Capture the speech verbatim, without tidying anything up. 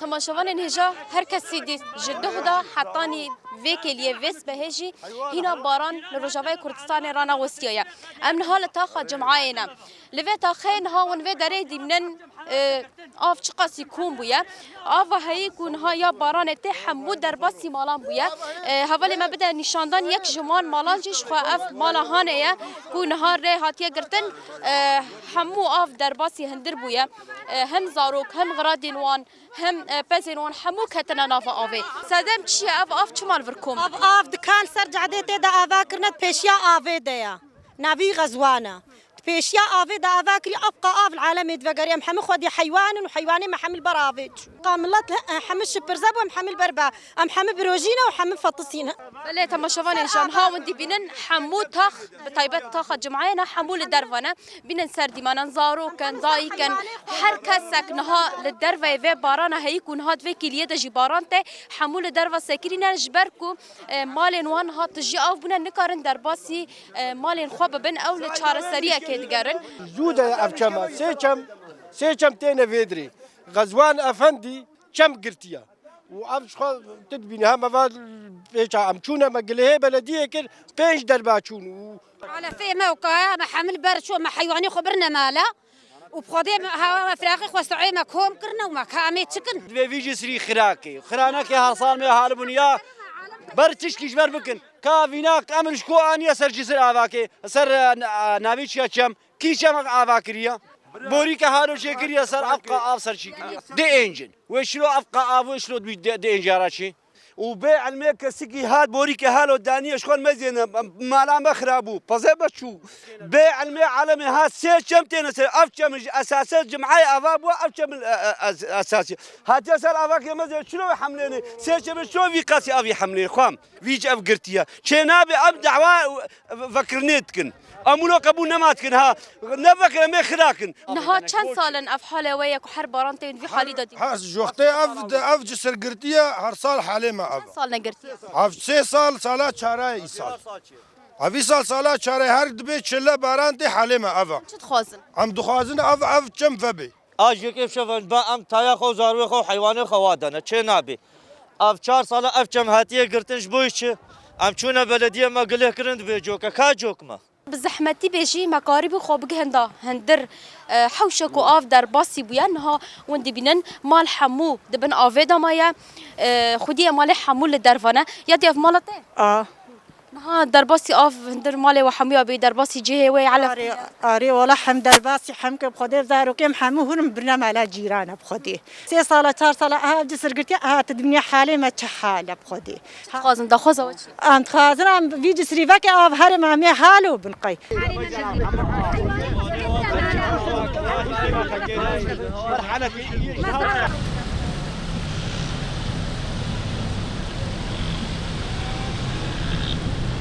Temaşevanên hêja, her kesî dî ji duh da hetanî vê kêliyê vê sibehê jî hîna baran li Rojavayê Kurdistanê rana westiyaye. Em niha li taxa Cumhayê ne. Li vê taxê niha hûn vê derê dîmnin, e, av çiqasî kûm bûye. Ava heyî ku niha ya baranê tê hemû derbasî malan bûye. E, hevalê me bide nîşandan yek ji wan malan jî ji xwe ev mala hanê ye ku niha rê hatiye girtin. E, hemû av derbasî hindir bûye. E, hem zarok, hem xiradên wan, hem, e, pezên wan hemû ketine nava avê. Sedem çi ye? Ev av çima li vir kom? Ev av dikan ser cadê tê de ava kirine, di pêşiya avê de ye. Navî Xezwan e. Di pêşiya avê de ava kirî, ev qa av li alemê divegerî. Em hemû xwedî heywan in û heywanê me hemî li ber avê çû. Qa milet he-, hemî şipirze bû, em hemî li ber be. Em hemî birojî ne û hemî fetisî ne. Belê, temaşevanên ji em ha hûn dibînin hemû tax, bi taybet taxa Cumhayê ne, hemû li derve ne. Bînin ser dîmanan, zarok in, dayik in, her kesek niha li derveyê vê barana heyî ku niha di vê kêliyê de jî baran tê, hemû li derve sekirî ne, ji ber ku, e, malên wan niha tijî av bûne, nikarin derbasî, e, malên xwe bibin, ew li çareseriyekê digerin. Zû de ye ev çem e. Sê çem, sê çem têne vê dirê. Xezwan Efendî çem girtiye. Û ev ji xwe tu dibînî, hem eva pêça em çûne, me gilihê belediyê kir, pênc derba çûn û Alefê me û kaya me hemil ber çû, me heywanê xwe birine mala û bi Xwedê me hewa me firaqî xwe saê me kom kirine û me ka em ê çi kin? Divê vî cisrî xirakê, xiranekê her sal me halibûn ya ber tişkî ji ber bikin. Ka vîna em ji ku aniye ser cisir avakê, ser, e, n-, e, navî çiya çem, kî çem ava kiriye? Borîke halo çêkiriye ser ev qa av ser çî kiriye. Di êncin. Wê şilo ev qa av, wê şilo di, di êncara çê. Û bê ilmê kesikî hat borîke halo daniye ji xwe mezêne, mala me xirab bû. Pezê me çû. Bê ilmê alemê hat sê çem têne ser. Ev çem ji esase cimayê ava bû, ev çem, e, e, es-, esasî. Hatiye ser avakê mezê çilo hemlêne. Sê çem çilo vî qasî avî hemlê xwam. Vî ev girtiye. Çê nabe ev dawa vekirinê dikin. Em wilo qebûl nema dikin ha. Ne vekire me xira kin. Niha çend sal in ev halê we ye ku her baran tên vî halî de dî? Her ji wextê ev, ev cisir girtiye, her sal halê me ev. Çend sal ne girtiye? Ev sê sal, sala çara ye îsal. Ev îsal sala çara ye, her dibê çile baran tê halê me ev e. Çi dixwazin? Em dixwazin ev, ev çem vebe. A ji yekê şevan ba em taya xwe û zarwê xwe û heywanê xwe wa dane. Çê nabe. Ev çar sala ev çem hatiye girtin ji bo çi? Em çûne belediye me gilê kirin dibê coke. Ka cok me? Bi zehmetî bêjî me karîbû xwe bigihin da hindir, e, hewşek û av derbasî bûye. Niha hûn dibînin mal hemû di bin avê de maye. E, xwediyê malê hemû li derve ne. Ya dê ev mala te? A. Niha derbasî av hindir malê we hemûya bê, derbasî cihê wê elef. Arê, arê, wala hem derbasî hem ke bi Xwedê zarokêm hemû hûn birine mala cîran e bi Xwedê. Sê sala, çar sala aha ev cisir girtiye, aha tu dibînî halê me çi hal e bi Xwedê. Dixwazin daxwaza we çi? Em dixwazin em vî cisrî veke av herê me em ê halo bin qey.